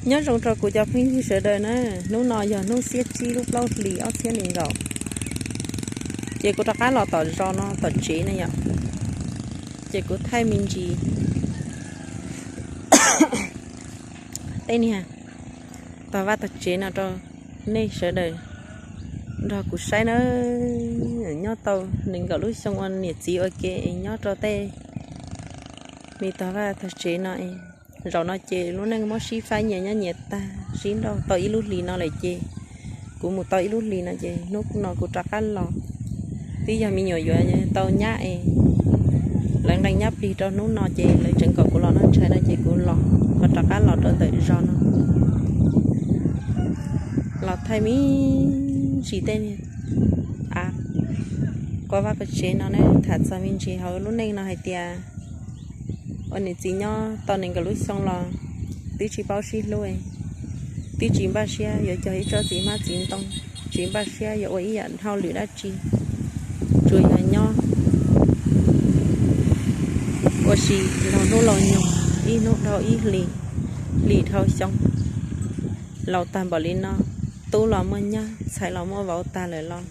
Nyob zoo rau kuv cov phooj ywg sawv daws na, hnub no yog hnub xiab tsib lub plaub hlis ob txhiab nees nkaum, ces kuv rov qab los tom zos no tom tsev ne yom, ces kuv thaij me ntsis tej niag tog vaj tog tsev no rau nej sawv daws nrog kuv saib na. Nyob tau nees nkaum lub xyoo ua niam txiv ua ke es nyob rau tej me tog vaj tog tsev no, zaum no ces lub neej muab sib faib nyias nyob nyias tag, sib nrauj tau ib lub hlis no lawm ces kuv mus tau ib lub hlis no ces hnub no kuv rov qab los. Twb yog me nyuam yuav tau nyab es lawv nqee nyab plig rau hnub no ces lawv tseem kom kuv los noj tshais no ces kuv los ho rov qab los rau ntawm zos no los thaij me ntsis tej av quas vaj quas tsev no ne, tham txog me ntsis hauv lub neej no hais tias ua niam txiv nyob tau nees nkaum lub xyoo los twb tsis paub sib hlub, twb tsis npaj siab yuav cog ib tsob txiv hmab txiv ntoo, tsis npaj siab yuav ua ib yam hauj lwm dab tsi, tsuas yog nyob ua si laug hnub laug nyoog, ib hnub dhau ib hlis, hlis dhau xyoo. Laus tag npaum li no, tub los muaj nyab, ntxhais los muaj vauv tag lawm los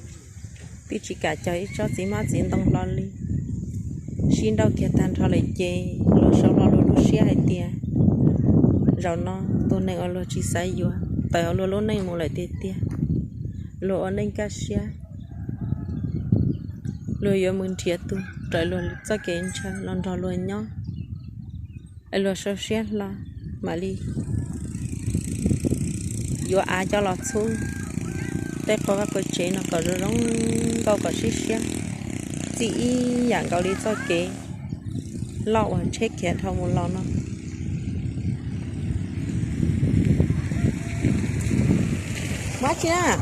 twb tsis kam cog ib tsob txiv hmab txiv ntoo hlo li. Sib nrauj kiag tag nrho lawm ces luag sau hlo luag lub siab hais tias zaum no tus neeg uas luag tsis xav yuav tawm hauv luag lub neej mus lawm tiag tiag. Luag ua neej kaj siab, luag yuav mus nrhiav tus raws luag txoj kev ntshaw los nrog luag nyob. Es luag sau siab hlo mam li yuav av coj los txhub tej quas vaj quas tsev no kom zoo zoo nkauj kom siab siab, txij ib yam nkaus li txoj kev loj uas tsheb khiav dhau mus los no. Mab tsi na.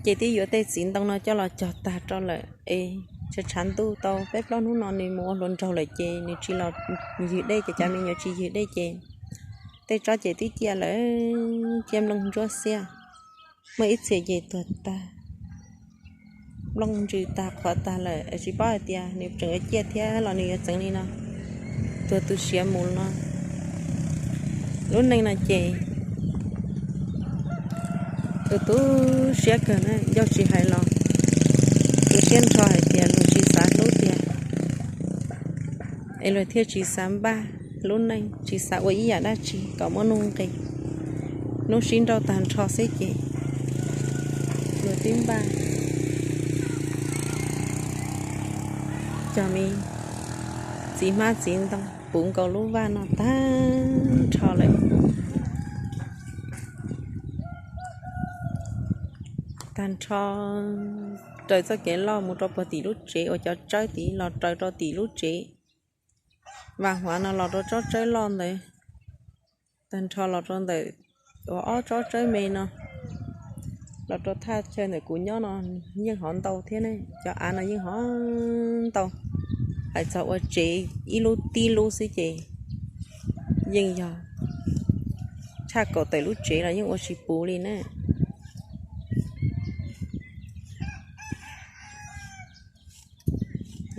Ces twb yuav tej txiv ntoo no coj los cog tag rau lawm es tshav tshav ntuj tau peb plaub hnub no nws mus ua hluas nraug lawm ces nws tsis los ywg dej ces cov me nyuam tsis ywg dej ces tej tsob ces twb ciaj lawm, ciaj nplooj ntsuab xiab, muaj ib txhia ces tuag tag, nplooj ntsws tag qhuav tag lawm es tsis paub hais tias nws tseem yuav ciaj thiab los nws yuav txeev li no, tuag tu siav mus no. Lub neej no ces tu tu siab kawg na, ncauj tsis hais los tu siab nrho hais tias luag tsis xav hlub tiag, es luag thiaj tsis xav npaj lub neej, tsis xav ua ib yam dab tsi kom muaj nuj nqis. Hnub sib nrauj tag nrho xwb ces luag twb npaj cog me txiv hmab txiv ntoo puv nkaus lub vaj no tag nrho lawm. Tag nrho raws txoj kev loj mus rau puag tim lub tsev uas cov tsawb tid los raws rau tim lub tsev. Vam huav no los rau tsob tsawb loj ntawd, tag nrho los rau ntawm uas ob tsob tsawb me no, los rau thaj chaw ntawm kuv nyob no yeej hov ntau thiab ne, cov av no yeej hov ntau. Hais txog ua tsev ib lub tib lub xwb ces yeej yog tshaj kaum tawm lub tsev los yeej ua tsis puv li na.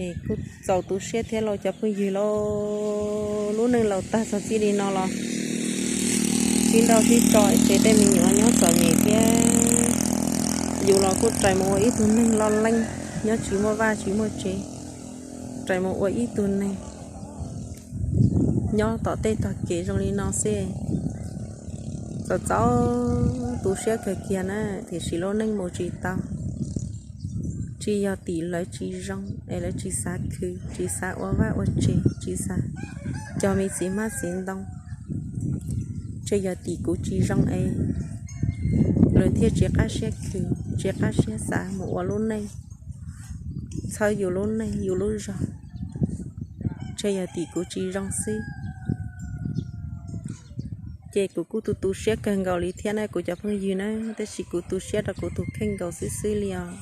Es kuj txaus tu siab thiab lauj cov phooj ywg lauj, lub neej laus tag txog txij li no los sib nrauj sib tso ces tej me nyuam nyob txom nyem thiab. Yus los kuj rais mus ua ib tug neeg loj leej, nyob tsis muaj vaj tsis muaj tsev, rais mus ua ib tug neeg nyob tom tej tog kev zoo li no xwb. Txaus txaus tu siab kawg kiag na, tiam sis lub neej mus tsis tau. Tsis yog tim lawv tsis zoo es lawv tsis xav khwv, tsis xav ua vaj ua tsev, tsis xav cog me txiv hmab txiv ntoo, tsis yog tim kuv tsis zoo es luag thiaj tsis qab siab khwv, tsis qab siab xav mus ua lub neej, txhawb yus lub neej yus lub zog, tsis yog tim kuv tsis zoo xwb. Ces kuv kuj tu tu siab kawg nkaus li thiab na kuv cov phooj ywg na, tab sis kuv tu siab rau kuv tus kheej nkaus xwb xwb li os.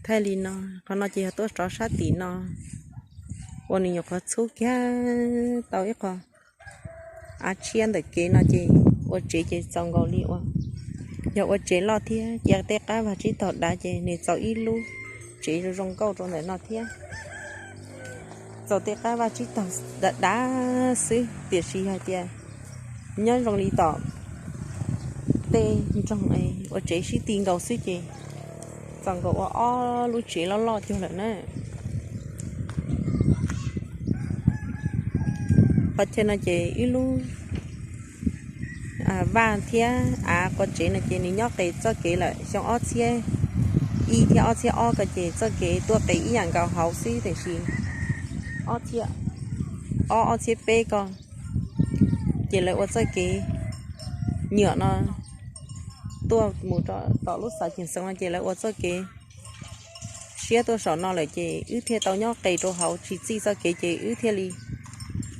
Thaij li no, qhov no ces yog tuaj rov sab tim no uas nws nyuam qhuav txhub kiag tau ib qho av tshiab ntawm kev no ces ua tsev ces txaus nkaus li uas yog ua tsev loj thiab cia tej qab vag tsib taug dav ces nws txaus ib lub tsev zoo zoo nkauj rau ntawm no thiab. Txaus tej qab vaj tsib taug dav dav xwb, tiam sis hais tias nyob zoo li tom tej nroog ua tsev sib ti nkaus xwb ces txaus nkaus ua ob lub tsev loj loj cuag lawm na. Qhov chaw no ces ib lub vaj thiab av qhov tsev no ces nws nyob qes txoj kev lawm. Xyoo ob txhiab ib thiab ob txhiab ob ko ces txoj kev tuaj qes ib yam nkaus hauv xwb, tiam sis ob txhiab ob, ob txhiab peb ko ces lawv ua txoj kev nyuam no tuaj mus rau tom lub xav ceev xeev no ces lawv ua txoj kev siab tuaj saum no lawm ces wb thiaj tau nyob qes rau hauv tsis txij txoj kev ces wb thiaj li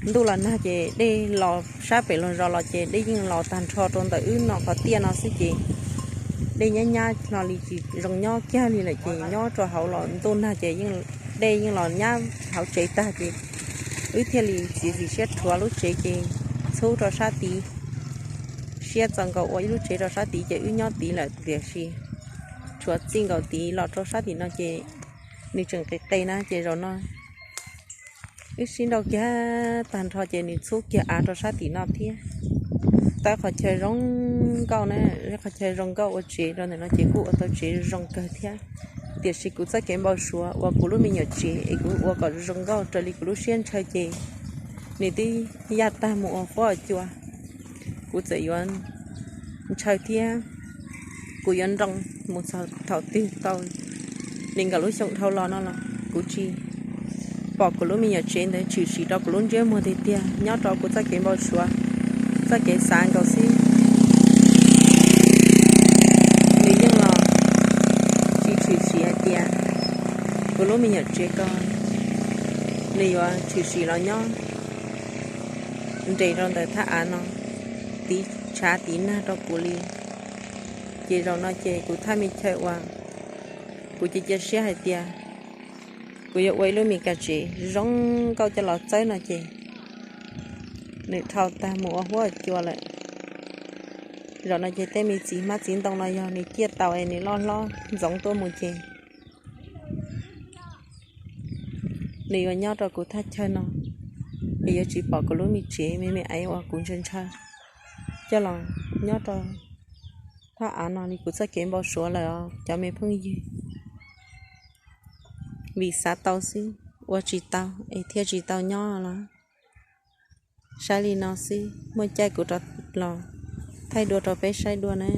ntuj los nag ces dej los sab pem los zos los ces dej yeej los tag nrho rau ntawm wb no qhov tiaj no xwb ces dej nyab nyab hlo li tsis zoo nyob kiag li lawm ces nyob rau hauv los ntuj nag ces dej yeej los nyab hauv tsev tag ces wb thiaj li txiav txim siab rhuav lub tsev ces txhub rau sab tid, siab txaus nkaus ua ib lub tsev rau sab tid ces wb nyob tid lawm, tiam sis rhuav txij nkaus tid los rau sab tim no ces nws tseem qis qe na ces zaum no wb sib nrauj kiag tag nrho ces nws txhub kiag av rau sab tim no thiab. Tau qhov chaw zoo nkauj na, qhov chaw zoo nkauj ua tsev rau ntawm no ces kuj ua tau tsev zoo kawg thiab. Tiam sis kuv txoj kev npau suav uas kuv lub me nyuam tsev es kuv ua kom zoo nkauj raws li kuv lub siab ntshaw ces nws twb yaj tag mus ua huab ua cua. Kuv txawm yuav ntshaw thiab kuv yuav nroo mus txog thaum twg tau li nkaum lub xyoo dhau los no los kuv tsis pom kuv lub me nyuam tsev ntawd tshwm sim rau kuv lub ntsiab muag tiag tiag. Nyob rau kuv txoj kev npau suav, txoj kev xav nkaus xwb, nws yeej los tsis tshwm sim hais tias kuv lub me nyuam tsev ko nws yuav tshwm sim los nyob nres rau ntawm thaj av no tiv tshav tiv nag rau kuv li. Ces zaum no ces kuv thaj me chaw uas kuv cia cia siab hais tias kuv yuav ua ib lub me kab tsev zoo nkauj coj los txawb no ces nws dhau tag mus ua huab ua cua lawm. Zaum no ces tej me txiv hmab txiv ntoo no yog nws ciaj tau es nws loj hlob ntxoov tuaj mus ces nws yuav nyob rau kuv thaj chaw no, es yuav tsis pom kuv lub me tsev me me aiv uas kuv ntshaw ntshaw coj los nyob rau thaj av no li kuv txoj kev npau suav lawm os cov me phooj ywg. Vim xav tau xwb, ua tsis tau es thiaj tsis tau nyob los saib li no xwb, muaj caij kuv rov los thaij dua rau peb saib dua na.